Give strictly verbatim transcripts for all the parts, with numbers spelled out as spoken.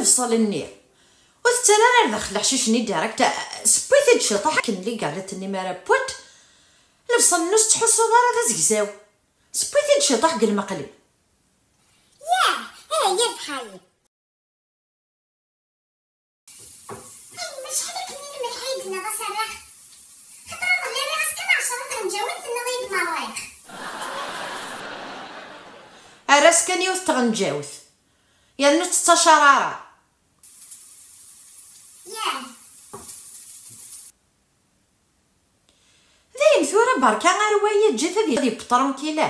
lebṣel-nni. Ur tettarra ara ar daxel leḥcic-nni direct, sewwi-t-id ciṭuḥ akken ligalat-nni mi ara wwent. Lebṣel-nni ur tettḥussuḍ ara d azegzaw. Sewwi-t-id ciṭuḥ deg lmeqli. Yah, eh, yerbeḥ-iyi. Ay, acḥal akken i lmelḥ ay d-tenniḍ a s-rreɣ? Xaṭer iḍelli rriɣ-as kan ɛecra tɣenǧawin, tenniḍ-iyi-d ma rriɣ. Err-as kan yiwet tɣenǧawt, yernu ur tettacaṛ ara. Yah. Dayen tura berka arway, eǧǧ-it ad yebṭ tranquille.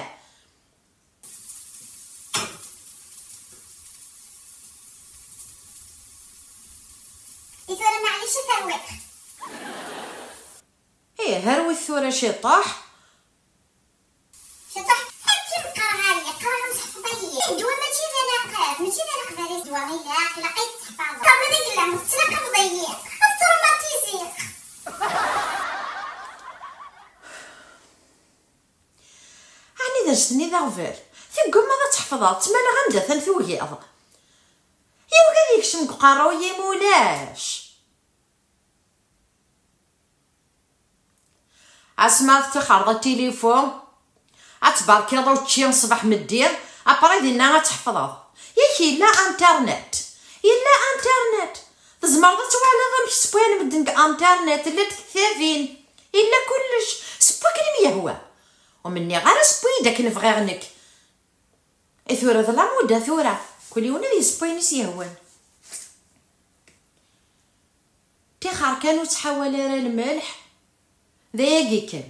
I tura maɛlic a terwiḍ? Ih, herwit tura ciṭuḥ. Ciṭuḥ, akken qqareɣ-ak, qqareɣ-am tḥefḍ-iyi. Ddwa mačči d alaqab, mačči d alaqbal, ddwa ilaq, ilaq ad t-teḥfaḍeḍ. Qabel i yella, tettlaqabeḍ-iyi, ad tṛumatiziɣ. Ɛni d as-tenniḍ aɣbel? Teggummaḍ ad tḥefḍeḍ, ttmaleɣ anda atan tugiḍ. Yugi ad yekcem deg uqerruy-im, ulac. Asma tettixxreḍ atilifu, ad tberkiḍ učči ṣṣbeḥ meddi, après dinna ad tḥefḍeḍ. Yak yella internet. Yella internet. Tzemreḍ ad twaliḍ amek sewwayen medden deg internet. Llant tektabin. Yella kullec. Seww akken i m-yehwa. Ur m-nniɣ ara seww-iyi-d akken bɣiɣ nekk. I tura d la mode tura. Kul yiwen ad yesseww ayen i s-yehwan. Tixer kan ur ttḥawal ara lmelḥ. D ayagi kan.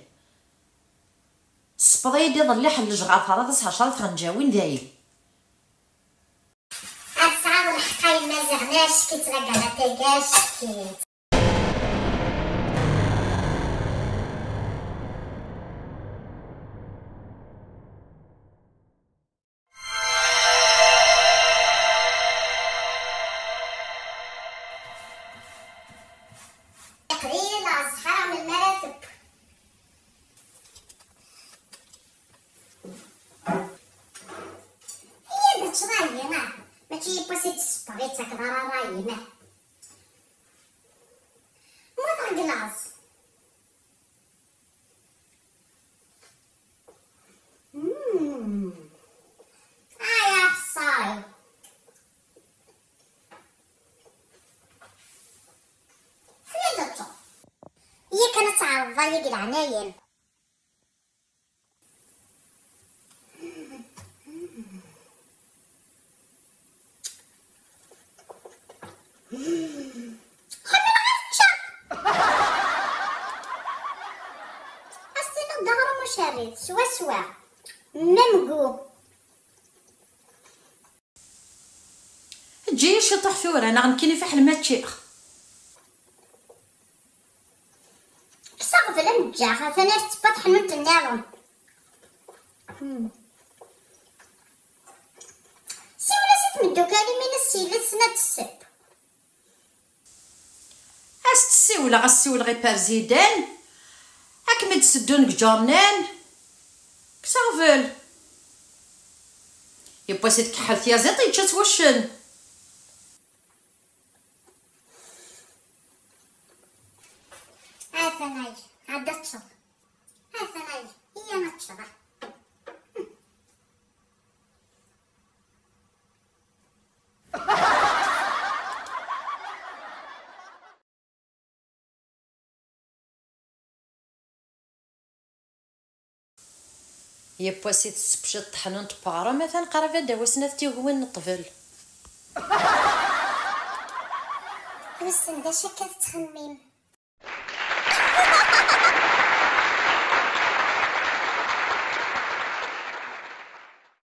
Tessewweḍ-iyi-d iḍelli ḥellej ɣer terraḍ-as ɛecra tɣenǧawin dayen. Ad tesɛiḍ lḥeqq a yemma ziɣen acki-tt la galette-agi, acki-tt. Iqbil azḥar melmi ara teww. Iyya-d ad teččeḍ a yemma, mačči yiwwas i d-tessewweḍ, ur yettakeḍ ara ṛṛay-im. Mmuteɣ deg laẓ. Mm. Ay, axeṣṣar-iw. Fell-i d-teččeḍ. Yak ad tɛerḍeḍ aya deg leɛnaya-m. Ḥemmleɣ ad ččeɣ. Ad s-tiniḍ d aɣrum ucerrit, swaswa. Même goût. Eǧǧ-iyi ciṭuḥ tura, neɣ nekkini fiḥel ma ččiɣ. Kkes aɣbel ad m-ǧǧeɣ, atan ar tettewwa tḥanut nniḍen. Hmm. Siwel-as i tmeddukal-im, ini-as s yelli-tsen ad d-tesseww. As-d-ssiwleɣ, as-ssiwleɣ i Perzidan, ad kem-id-seddun deg ǧurnan. Kkes aɣbel. Yiwwas i tkeḥḥel tyaziḍt, yečča-tt wuccen. Atan ay, ɛad ad teččeḍ. Atan ay, iyya ad teččeḍ. Yiwwas i tessebciḍ ṭeḥnun n tpaɣra, ma tanqara bada wasen ad t-yugwin n ṭṭbel. Wissen d acu akka tettxemmim?